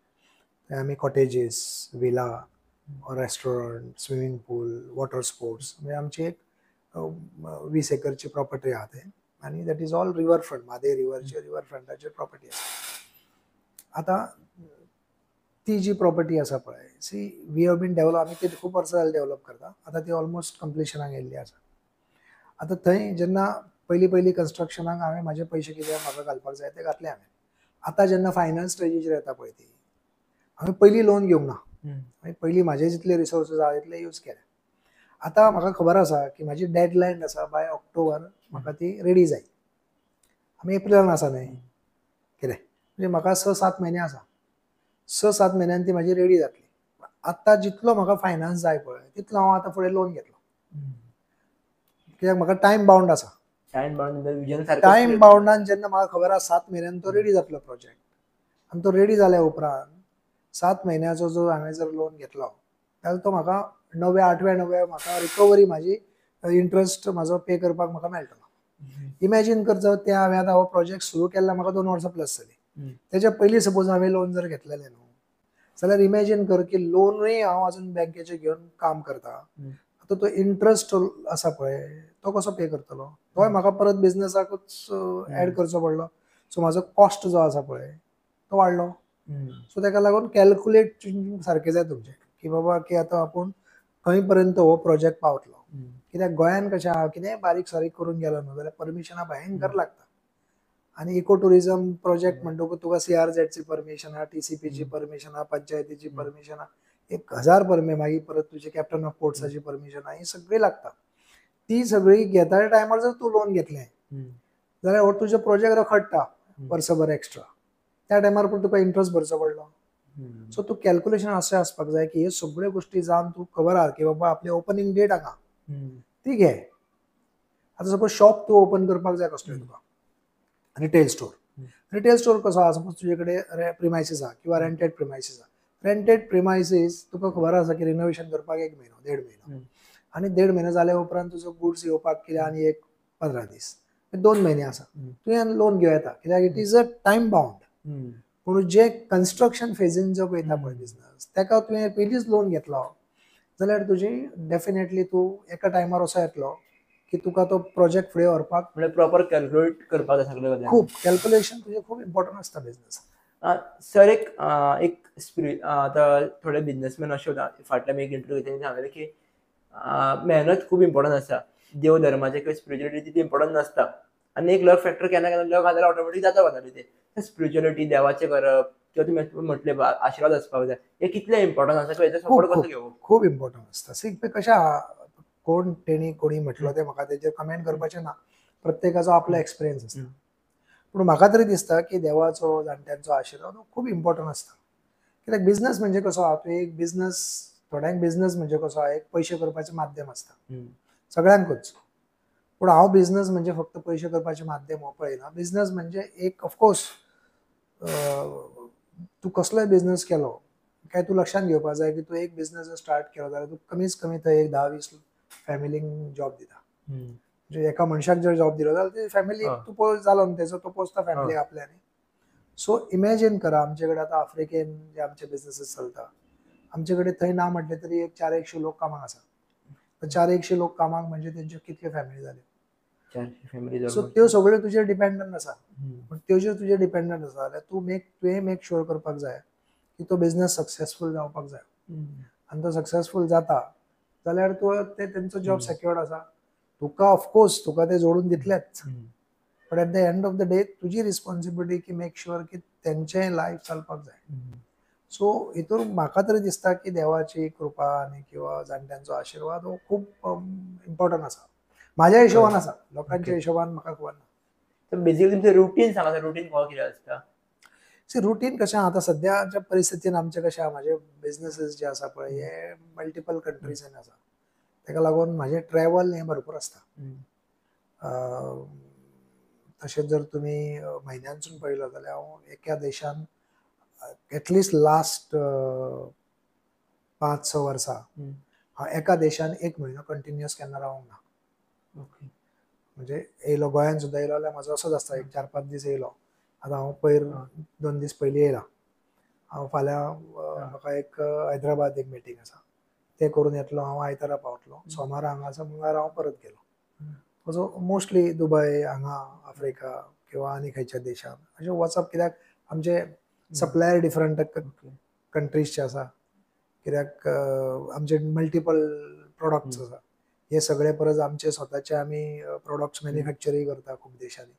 थंय आमी cottages, villa, restaurant, swimming pool, water sports, म्हणजे आमची एक 20 एकरची प्रॉपर्टी आहा थंय, आनी that is all river front, Mhadei रिवरचे river फ्रंटाचेर property आसा. आतां ती जी प्रॉपर्टी आसा पळय, see we have been develop, आमी ती खूब वर्सां जाली डेवलप करता, आतां ती ऑलमोस्ट कंप्लिशनाक येयल्ली आसा. आतां थंय जेन्ना पयलीं पयलीं कन्स्ट्रक्शनाक हांवें म्हाजे पयशे कितें म्हाका घालपाक जाय ते घातले हांवें. आतां जेन्ना फायनल स्टेजीचेर येता पळय ती, हांवें पयलीं लोन घेवंक ना, हांवें पयलीं म्हाजे जितले रिसोर्सीस आहा तितले यूज केले. आतां म्हाका खबर आसा की म्हाजी डेडलायन आसा बाय ऑक्टोबर म्हाका ती रेडी जाय. आमी एप्रिलान आसा न्हय कितें, म्हणजे म्हाका 6-7 म्हयने आसा, 6-7 म्हयन्यान ती म्हाजी रेडी जातली. आतां जितलो म्हाका फायनान्स जाय पळय तितलो हांव आतां फुडें लोन घेतलो, कित्याक म्हाका टायम बाउंड आसा. टायम बाउंडान जेन्ना म्हाका खबर आसा 7 म्हयन्यान तो रेडी जातलो प्रोजेक्ट, आनी तो रेडी जाल्या उपरांत 7 म्हयन्याचो जो हांवें जर लोन घेतलो जाल्यार तो म्हाका 9व्या 8व्या 9व्या म्हाका रिकवरी म्हाजी इंट्रस्ट म्हाजो पे करपाक म्हाका मेळटलो. इमॅजीन करचो ते हांवें आतां हो प्रोजेक्ट सुरू केल्ला म्हाका 2 वर्सां प्लस जाली, तेच्या पयलीं सपोज हांवें लोन जर घेतलेलें न्हू जाल्यार इमॅजीन कर की लोनूय हांव अजून बँकेचें घेवन काम करता, आतां तो इंट्रस्ट आसा पळय तो कसो पे करतलो, तोय म्हाका परत बिझनसाकूच एड करचो पडलो. सो म्हाजो कॉस्ट जो आसा पळय तो वाडलो. सो ताका लागून कॅल्कुलेट सारकें जाय तुमचें की बाबा की आतां आपूण खंय पर्यंत हो प्रोजेक्ट पावतलो. कित्याक गोंयान कशें आहा कितेंय बारीक सारीक करून गेलो न्हू जाल्यार परमिशनां भयंकर लागता, आनी इको ट्युरिजम प्रोजेक्ट म्हणटकूच तुका CRZची परमिशन आहा, TCPची परमिशन आहा, पंचायतीची परमिशन आहा, 1000 परमिशन, मागीर परत तुजे कॅप्टन ऑफ पोर्ट्साची परमिशन आहा, ही सगळी लागता. ती सगळी घेता टायमार जर तूं लोन घेतलें जाल्यार हो तुजो प्रोजेक्ट रखडटा वर्सभर एक्स्ट्रा, त्या टायमार पण तुका इंट्रस्ट भरचो पडलो. सो तूं कॅल्कुलेशन अशें आसपाक जाय की हे सगळ्यो गोश्टी जावन तूं खबर आहा की बाबा आपली ओपनींग डेट हांगा ती घे. आतां सपोज शॉप तूं ओपन करपाक जाय कसलें तुका रिटेल स्टोर, रिटेल स्टोर कसो आहा, सपोज तुजे कडेन प्रिमायसीस आहा किंवा रेंटेड प्रिमायसीस आहा, रेंटेड प्रिमायसीस तुका खबर आसा की रिनोवेशन करपाक 1 म्हयनो 1.5 म्हयनो, आनी 1.5 म्हयनो जाल्या उपरांत तुजो गुड्स येवपाक कितें आनी एक 15 दीस 2 म्हयने आसा, तुवें लोन घेवं येता कित्याक it is a time bound. पूण जे कन्स्ट्रक्शन फेजीन जो वयता पळय बिझनस ताका तुवें पयलींच लोन घेतलो जाल्यार तुजी डेफिनेटली तूं एका टायमार असो येतलो की तुका तो प्रोजेक्ट फुडें व्हरपाक म्हणजे प्रॉपर कॅल्क्युलेट करपाक जाय सगळें. खूब कॅल्क्युलेशन तुजें खूब इम्पॉर्टंट आसता बिझनस. सर एक एक आतां थोडे बिझनसमॅन अशे वता, फाटल्यान एक इंटरव्यू घेतली सांगलें की मेहनत खूब इम्पॉर्टंट आसा, देव धर्माचें किंवा स्पिरिच्युअलिटी तितली इम्पॉर्टंट नासता, आनी एक लक फॅक्टर केन्ना केन्ना लक आसा जाल्यार ऑटोमॅटीक जाता गजाली ते. स्पिरिच्युअलिटी देवाचें करप किंवा तुमी म्हटलें आशिर्वाद आसपाक जाय, हे कितलें इम्पॉर्टंट आसा किंवा हेचो सपोर्ट कसो घेवप? खूब इम्पॉर्टंट आसता. सी कशें आहा, कोण तेणी कोणी म्हटलो तें म्हाका तेजेर कमेंट करपाचें ना, प्रत्येकाचो आपलो एक्सपिरियन्स आसता. पूण म्हाका तरी दिसता की देवाचो जाणट्यांचो आशिर्वाद खूब इम्पॉर्टंट आसता. कित्याक बिझनस म्हणजे कसो आहा, तूं एक बिझनस, थोड्यांक बिझनस म्हणजे कसो आहा एक पयशे करपाचें माध्यम आसता सगळ्यांकूच, पूण हांव बिझनस म्हणजे फक्त पयशे करपाचें माध्यम हो पळयना. बिझनस म्हणजे एक ऑफकोर्स तूं कसलोय बिझनस केलो काय तूं लक्षांत घेवपाक जाय की तूं एक बिझनस जर स्टार्ट केलो जाल्यार तूं कमीच कमी थंय एक 10-20 फॅमिलींक जॉब दिता. म्हणजे एका मनशाक जर जॉब दिलो जाल्यार ते फॅमिलीक तूं पोस जालो न्हू तेजो, तो पोसता फॅमिलीक आपल्या न्ही. सो इमॅजीन करा आमचे कडेन आतां आफ्रिकेन जे आमचे बिझनसीस चलता, आमचे कडेन थंय ना म्हटलें तरी एक 400-100 लोक कामाक आसा. 400-100 लोक कामाक म्हणजे तेंच्यो कितल्यो फॅमिली जाल्यो, 400 फॅमिली. सो त्यो सगळ्यो तुजेर डिपेंडंट आसा. पूण त्यो जर तुजेर डिपेंडंट आसा जाल्यार तूं तुवें मेक शुअर करपाक जाय की तो बिझनस सक्सेसफूल जावपाक जाय, आनी तो सक्सेसफूल जाता जाल्यार तूं ते तेंचो जॉब सेक्युअर्ड आसा. तुका ऑफकोर्स तुका ते जोडून दितलेच, But at the end of the day तुजी रिस्पॉन्सिबिलिटी की मेक शुअर की तेंचें लायफ चलपाक जाय. सो हितून म्हाका तरी दिसता की देवाची कृपा आनी किंवा जाणट्यांचो आशिर्वाद हो खूब इम्पॉर्टंट आसा म्हाज्या हिशोबान आसा, लोकांच्या हिशोबान म्हाका खबर ना. तर बेसिकली तुमचें रुटीन सांगा, रुटीन कसो कितें आसता? सी रुटीन कशें आतां सद्याच्या परिस्थितीन आमचें कशें आहा, म्हाजे बिजनसीस जे आसा पळय हे मल्टिपल कंट्रीजान आसा, ताका लागून म्हाजें ट्रॅवल हें भरपूर आसता. तशेंच जर तुमी म्हयन्यानसून पळयलो जाल्यार हांव एका देशान एटलिस्ट लास्ट 5-6 वर्सां हांव एका देशान एक म्हयनो कंटिन्युअस केन्ना रावंक ना. म्हणजे येयलो गोंयान सुद्दां येयलो जाल्यार म्हाजो असोच आसता, एक 4-5 दीस येयलो. आतां हांव पयर 2 दीस पयलीं येयला, हांव फाल्यां म्हाका एक हैदराबाद एक मिटींग आसा, तें करून येतलो हांव, आयतारा पावतलो, सोमारा हांगा आसा, मंगळारा हांव परत गेलो. सो मोस्टली दुबय हांगा आफ्रिका किंवा आनी खंयच्या देशान अशें वचप, कित्याक आमचे सप्लायर डिफरंट कंट्रीजचे आसा, कित्याक आमचे मल्टिपल प्रोडक्ट्स आसा, हे सगळे परत आमचे स्वताचे आमी प्रोडक्ट्स मॅन्युफॅक्चरूय करता खूब देशांनी,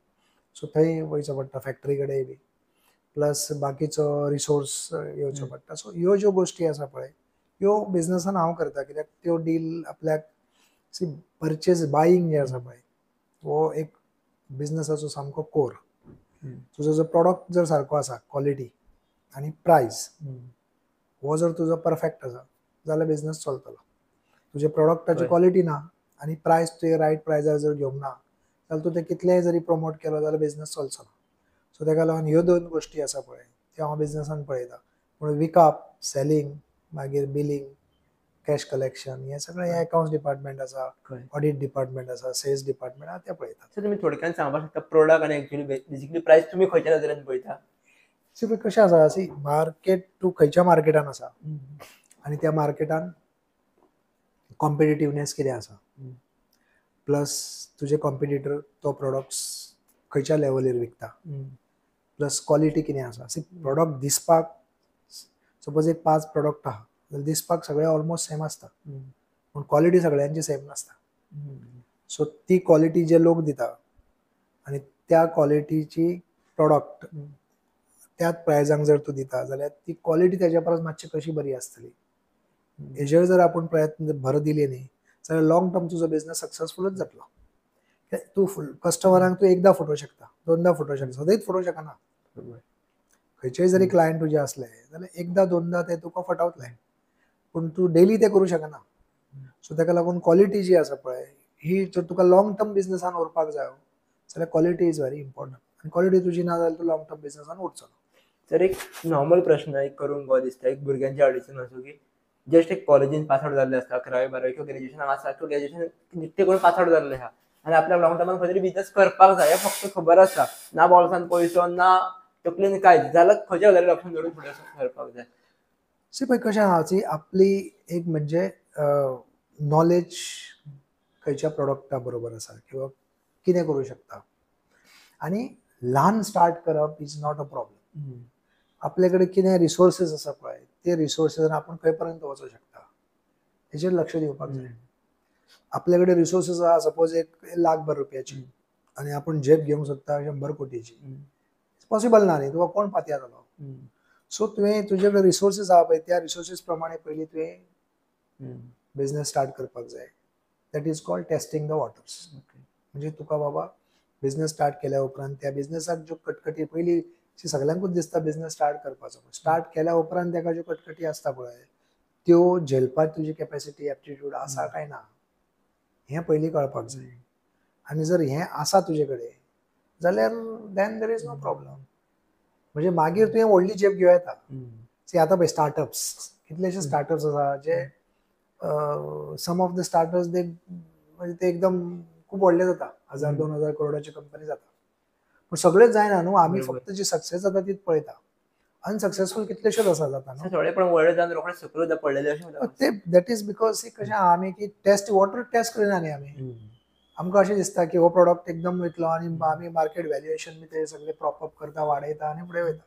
सो थंय वयचो पडटा फॅक्टरी कडेन बी, प्लस बाकीचो रिसोर्स येवचो पडटा. सो ह्यो ज्यो गोश्टी आसा पळय ह्यो बिजनसान हांव करता, कित्याक त्यो डील आपल्याक सी परचेज बायींग जें आसा पळय हो एक बिजनसाचो सामको कोर. तुजो जो प्रोडक्ट जर सारको आसा क्वॉलिटी आनी प्रायस हो जर तुजो परफेक्ट आसा जाल्यार बिजनस चलतलो. तुजे प्रोडक्टाची क्वॉलिटी ना आनी प्रायस तुवें रायट प्रायजार जर घेवंक ना जाल्यार तूं तें कितलेंय जरी प्रमोट केलो जाल्यार बिजनस चलचो ना. सो ताका लागून ह्यो 2 गोश्टी आसा पळय त्यो हांव बिजनसान पळयता. पूण विकप, सेलिंग, मागीर बिलींग, कॅश कलेक्शन, हें सगळें हें अकावंट्स डिपार्टमेंट आसा, ऑडिट डिपार्टमेंट आसा, सेल्स डिपार्टमेंट आसा, तें पळयतात. सो तुमी थोडक्यान सांगपाक शकता प्रोडक्ट आनी एक्चुअली बेसिकली प्रायस तुमी खंयच्या नदरेन पळयता? सी पळय कशें आसा, सी मार्केट तूं खंयच्या मार्केटान आसा आनी त्या मार्केटान कॉम्पिटिटिवनेस कितें आसा, प्लस तुजे कॉम्पिटिटर तो प्रोडक्ट्स खंयच्या लेवलीर विकता, प्लस क्वॉलिटी कितें आसा. सी प्रोडक्ट दिसपाक सपोज एक 5 प्रोडक्ट आहा जाल्यार दिसपाक सगळे ऑलमोस्ट सेम आसता, पूण क्वॉलिटी सगळ्यांची सेम नासता. सो ती क्वॉलिटी जे लोक दिता आनी त्या क्वॉलिटीची प्रोडक्ट त्याच प्रायजांक जर तूं दिता जाल्यार ती क्वॉलिटी तेज्या परस मातशी कशी बरी आसतली हेजेर जर आपूण प्रयत्न भर दिले न्ही जाल्यार लॉंग टर्म तुजो बिजनस सक्सेसफुलूच जातलो. तूं कस्टमरांक तूं एकदां फटोवंक शकता, दोनदां फटोवंक शकता, सदैत फटोवंक शकना. खंयचेय जरी क्लायंट तुजे आसले जाल्यार एकदां दोनदां ते तुका फटवतले, पूण तूं डेली तें करूं शकना. सो ताका लागून क्वॉलिटी जी आसा पळय ही जर तुका लॉंग टर्म बिजनसान उरपाक जायो जाल्यार क्वॉलिटी is very important, आनी क्वॉलिटी तुजी ना जाल्यार तूं लॉंग टर्म बिजनसान उरचो ना. सर एक नॉर्मल प्रश्न एक करूंक गो दिसता, एक भुरग्यांच्या अडचण असो की जस्ट एक कॉलेजीन पास आउट जाल्ले आसता, 11वी 12वी किंवा ग्रेज्युएशन आसा किंवा ग्रेज्युएशन निकते करून पास आउट जाल्ले आहा आनी आपल्याक लॉंग टर्मान खंय तरी बिजनस करपाक जाय, फक्त खबर आसा ना बोल्सान पयसो ना तकलेन कांय, जाल्यार खंयच्या गजाली लक्षात दवरून फुडें सरपाक जाय? सी पळय कशें आहा, सी आपली एक म्हणजे नॉलेज खंयच्या प्रोडक्टा बरोबर आसा किंवा कितें करूं शकता, आनी ल्हान स्टार्ट करप is not a problem. आपले कडेन कितें रिसोर्सीस आसा पळय ते रिसोर्सीसान आपूण खंय पर्यंत वचूंक शकता हेचेर लक्ष दिवपाक जाय. आपले कडेन रिसोर्सीस आसा सपोज 1 लाख भर रुपयाची आनी आपूण झेप घेवंक सोदता 100 कोटीची, पॉसिबल ना न्ही, तुका कोण पातयेतलो. सो तुवें तुजे कडेन रिसोर्सीस आसा पळय त्या रिसोर्सीस प्रमाणे पयलीं तुवें बिजनस स्टार्ट करपाक जाय. That is called testing the waters. म्हणजे तुका बाबा बिजनस स्टार्ट केल्या उपरांत त्या बिजनसाक ज्यो कटकटी पयलीं सगळ्यांकूच दिसता बिजनस स्टार्ट करपाचो, स्टार्ट केल्या उपरांत ताका ज्यो कटकटी आसता पळय त्यो झेलपाक तुजी कॅपेसिटी एप्टिट्यूड आसा काय ना हें पयलीं कळपाक जाय. आनी जर हें आसा तुजे कडेन जाल्यार then there is no problem. म्हणजे मागीर तुवें व्हडली झेप घेवं येता. सी आतां पळय स्टार्टअप्स कितलेशे स्टार्टअप्स आसा जे सम ऑफ the startups ते म्हणजे ते एकदम खूब व्हडले जाता, 1000-2000 करोडाची कंपनी जाता, पूण सगळेच जायना न्हू. आमी फक्त जी सक्सेस जाता तीच पळयता, अनसक्सेसफूल कितलेशेच आसा जाता न्हू. थोडे पण व्हडले जावन रोखडे सकयल पडलेले अशें ते that is because कशें आमी की टेस्ट वॉटर टेस्ट करिना न्ही आमी. आमकां अशें दिसता की हो प्रोडक्ट एकदम वयतलो आनी आमी मार्केट व्हॅल्युएशन बी ते सगळे प्रॉप अप करता, वाडयता आनी फुडें वयता.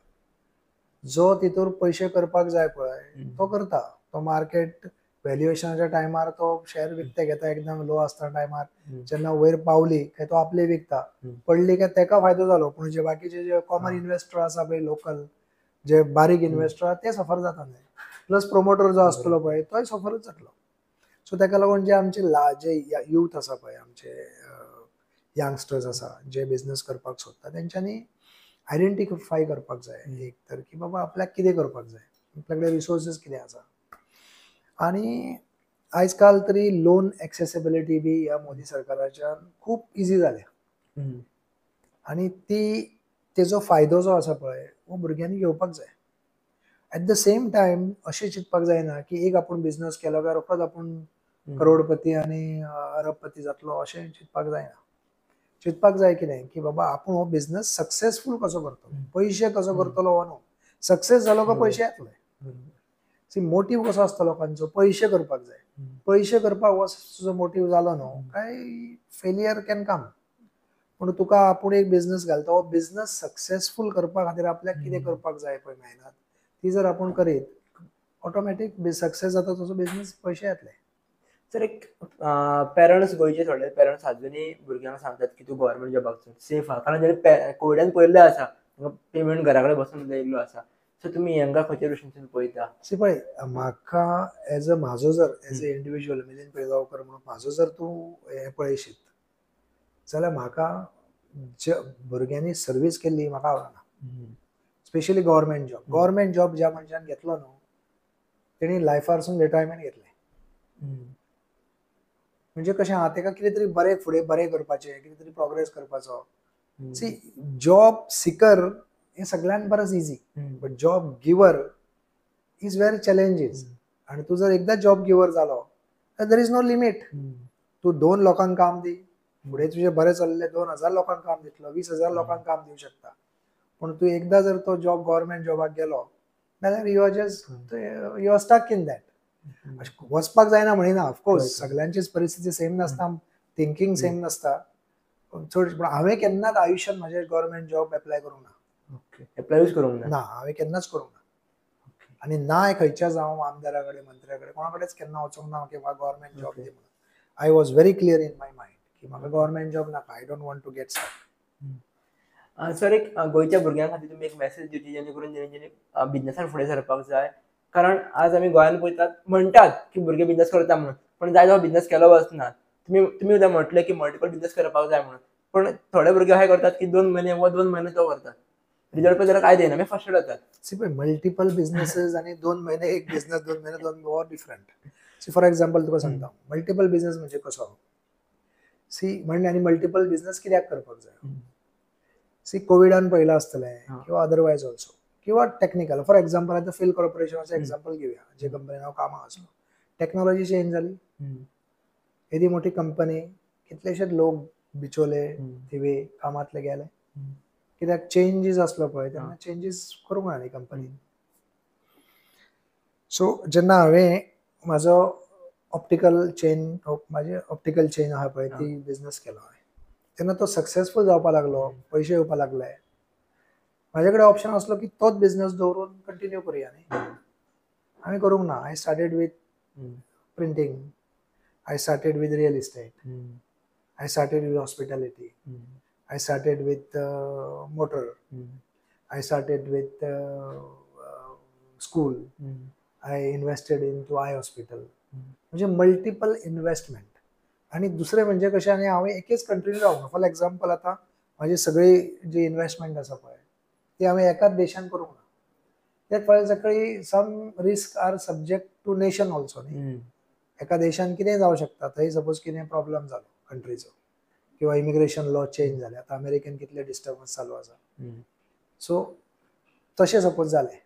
जो तितूर पयशे करपाक जाय पळय तो करता, तो मार्केट व्हॅल्युएशनाच्या टायमार तो शेअर विकते घेता एकदम लो आसता टायमार, जेन्ना वयर पावली काय तो आपले विकता, पडली काय तेका फायदो जालो, पूण जे बाकीचे जे कॉमन इन्व्हेस्टर आसा पळय, लोकल जे बारीक इन्व्हेस्टर आसा ते सफर जाता न्हय. प्लस प्रोमोटर जो आसतलो पळय तोय सफरच जातलो. सो तेका लागून जे आमचे जे यूथ आसा पळय, आमचे यंगस्टर्स आसा जे बिझनस करपाक सोदता, तेंच्यांनी आयडेंटिफाय करपाक जाय एक तर की बाबा आपल्याक कितें करपाक जाय, आपल्या कडेन रिसोर्सीस कितें आसा. आनी आयज काल तरी लोन एक्सेसिबिलिटी बी ह्या मोदी सरकाराच्यान खूब इजी जाल्या आनी ती तेजो फायदो जो आसा पळय हो भुरग्यांनी घेवपाक जाय. एट the same time अशें चिंतपाक जायना की एक आपूण बिझनस केलो काय रोखडोच आपूण करोडपती आनी अरबपती जातलो, अशें चिंतपाक जायना. चिंतपाक जाय कितें की बाबा आपूण हो बिझनस सक्सेसफूल कसो करतलो, पयशे कसो करतलो हो न्हू, सक्सेस जालो काय पयशे येतले. सी मोटीव कसो आसता लोकांचो, पयशे करपाक जाय, पयशे करपाक हो तुजो मोटीव जालो न्हू काय फेलियर can come. पूण तुका आपूण एक बिझनस घालता, हो बिझनस सक्सेसफूल करपा खातीर आपल्याक कितें करपाक जाय पळय मेहनत, ती जर आपूण करीत ऑटोमॅटीक सक्सेस जाता तसो बिझनस, पयशे येतले. सर एक पेरंट्स, गोंयचे थोडे पेरंट्स अजुनूय भुरग्यांक सांगतात की तूं गव्हर्मेंट जॉबाक सेफ आहा, कारण जेणे कोविडान पळयल्लें आसा पेमेंट घरा कडेन बसून येयल्लो आसा. सो तुमी हांकां खंयच्या दृश्टीन पळयता? सी पळय, म्हाका एज अ म्हाजो जर as a individual Milind Pilgaonkar म्हणून म्हाजो जर तूं हें पळयशीत जाल्यार म्हाका जे भुरग्यांनी सर्वीस केल्ली म्हाका आवडना, specially government job. Government job ज्या मनशान घेतलो न्हू तेणी लायफारसून रिटायरमेंट घेतलें. म्हणजे कशें आहा, तेका कितें तरी बरें फुडें बरें करपाचें, कितें तरी प्रोग्रेस करपाचो. सी जॉब सिकर हें सगळ्यान परस easy, but job giver is very challenges. आनी तूं जर एकदां जॉब गिवर जालो तर there is no limit. तूं 2 लोकांक काम दी, फुडें तुजें बरें चल्लें 2000 लोकांक काम दितलो, 20,000 लोकांक काम दिवं शकता. पूण तूं एकदां जर तो जॉब गव्हर्मेंट जॉबाक गेलो जाल्यार you are just you are stuck in that. वचपाक जायना म्हणिना, ऑफकोर्स सगळ्यांचीच परिस्थिती सेम नासता, थिंकींग सेम नासता चड, पूण हांवें केन्नाच आयुश्यान म्हजें गव्हर्मेंट जॉब एप्लाय करूंक ना. एप्लायूच करूंक ना? ना, हांवें केन्नाच करूंक ना. आनी नाय खंयच्याच हांव आमदारा कडेन, मंत्र्या कडेन, कोणा कडेच केन्ना वचूंक ना की म्हाका गव्हर्मेंट जॉब दी म्हणून. I was very clear in my mind की म्हाका गव्हर्मेंट जॉब नाका, I don't want to get stuck. Sir एक गोंयच्या भुरग्यां खातीर तुमी एक मॅसेज दिवची जेणे करून जेणे बिझनसान फुडें सरपाक जाय, कारण आज आमी गोंयांत पळयतात म्हणटात की भुरगे बिझनस करता म्हणून, पण जाय तो बिझनस केलो वचना. तुमी सुद्दां म्हटलें की मल्टिपल बिझनस करपाक जाय म्हणून, पण थोडे भुरगे अशें करतात की 2 म्हयने वा 2 म्हयने तो करतात, रिजल्ट पळय जाल्यार कांय दिना, मागीर फ्रस्ट्रेट जातात. सी पळय, मल्टिपल बिझनसीस आनी 2 म्हयने एक बिझनस, 2 म्हयने 2 हो डिफरंट. सी फॉर एक्झाम्पल तुका सांगता, मल्टिपल बिझनस म्हणजे कसो, सी म्हणजे आनी मल्टिपल बिझनस कित्याक करपाक जाय. सी कोविडान पळयलां आसतलें किंवा अदरवायज ऑल्सो, किंवा टॅक्निकल. फॉर एक्झाम्पल आतां फिल कॉर्पोरेशनाचें एक्झाम्पल घेवया, जे कंपनीन हांव कामाक आसलो, टॅक्नॉलॉजी चेंज जाली, येदी मोठी कंपनी, कितलेशेच लोक बिचोले, थिवे कामांतले गेले, कित्याक चेंजीस आसलो पळय तेन्ना चेंजीस करूंक ना न्ही कंपनीन. सो जेन्ना हांवें म्हाजो ऑप्टिकल चेन, म्हाजी ऑप्टिकल चेन आहा पळय ती बिझनस केलो हांवें, तेन्ना तो सक्सेसफूल जावपाक लागलो, पयशे येवपाक लागले, म्हाजे कडेन ऑप्शन आसलो की तोच बिझनस दवरून कंटिन्यू करुया न्ही, हांवें करूंक ना. I started with printing, I started with real estate, I started with hospitality, I started with motor, I started with school, I invested into eye hospital. म्हणजे मल्टिपल इन्व्हेस्टमेंट. आनी दुसरें म्हणजे कशें, आनी हांवें एकेच कंट्रीन रावूंक ना. फॉर एक्झाम्पल आतां म्हाजी सगळी जी इन्व्हेस्टमेंट आसा पळय ती हांवें एकाच देशान करूंक ना. कित्याक फाल्यां सकाळीं some risk are subject to nation also न्ही. एका देशान कितेंय जावं शकता, थंय सपोज कितें प्रॉब्लम जालो कंट्रीचो किंवा इमिग्रेशन लॉ चेंज जाले, आतां अमेरिकेन कितले डिस्टर्बन्स चालू आसा, सो तशें सपोज जालें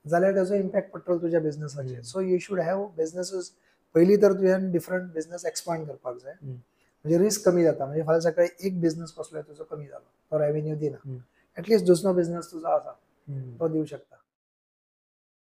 जाल्यार ताजो इम्पॅक्ट पडटलो तुज्या बिझनसाचेर. So you should have businesses. पयलीं तर तुवें डिफरंट बिझनस एक्सपांड करपाक जाय, म्हणजे रिस्क कमी जाता. म्हणजे फाल्यां सकाळीं एक बिझनस कसलो तुजो कमी जालो, तो रेवेन्यू दिना, एटलिस्ट दुसरो बिझनस तुजो आसा तो दिवं शकता.